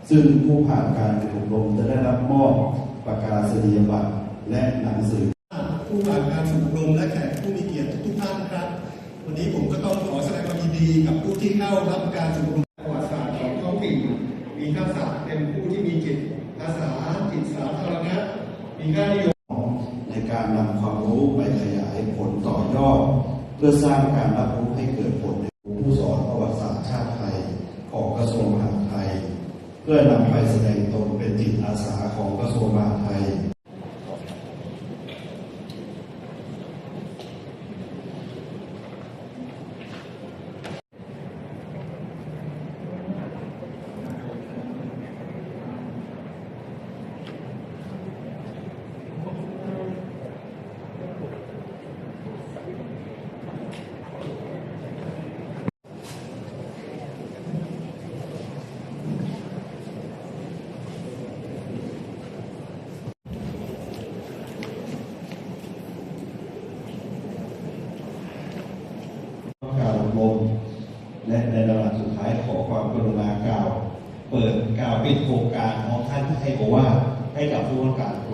ຊຶ່ງຜູ້ຜ່ານການຝຶກອົບຮົມຈະໄດ້ຮັບມອບປະກາສະນີຍະບັດ ແລະ ໜັງສື. ຜູ້ຜ່ານການຝຶກອົບຮົມ ແລະ ແຂກຜູ້ມີກຽດທຸກໆທ່ານນະຄັບ, ວັນນີ້ຜົມກໍຕ້ອງຂໍສະແດງຄວາມຍິນດີກັບຜູ້ທີ່ເຂົ້າຮັບການຝຶກອົບຮົມ. ປະຫວັດສາດຂອງທ້ອງຖິ່ນ, ມີທັກສະເປັນຜູ້ທີ່ມີຈິດອາສາ, ຈິດສາທາລະນະ, ມີຄ່ານິຍົມ ໃນການນຳຄວາມຮູ້ໄປຂະຫຍາຍຜົນຕໍ່ຍອດ ເພື່ອສ້າງການຮັບຮູ້ໃຫ້ເກີດຜົນໃນ ຄູສອນປະຫວັດສາດຊາດໄທຂອງກະຊວງມະຫາດໄທ ເພື່ອນຳໄປສະແດງຕົນເປັນຈິດອາສາຂອງກະຊວງມະຫາດໄທ. ການອົບຮົມ ແລະ ໃນລຳດັບສຸດທ້າຍ ຂໍຄວາມກະລຸນາກ່າວເປີດ, ກ່າວປິດໂຄງການ ຮອງທ່ານໃຫ້ໂອວາດໃຫ້ກັບຜູ້ປະກອບການໂຄ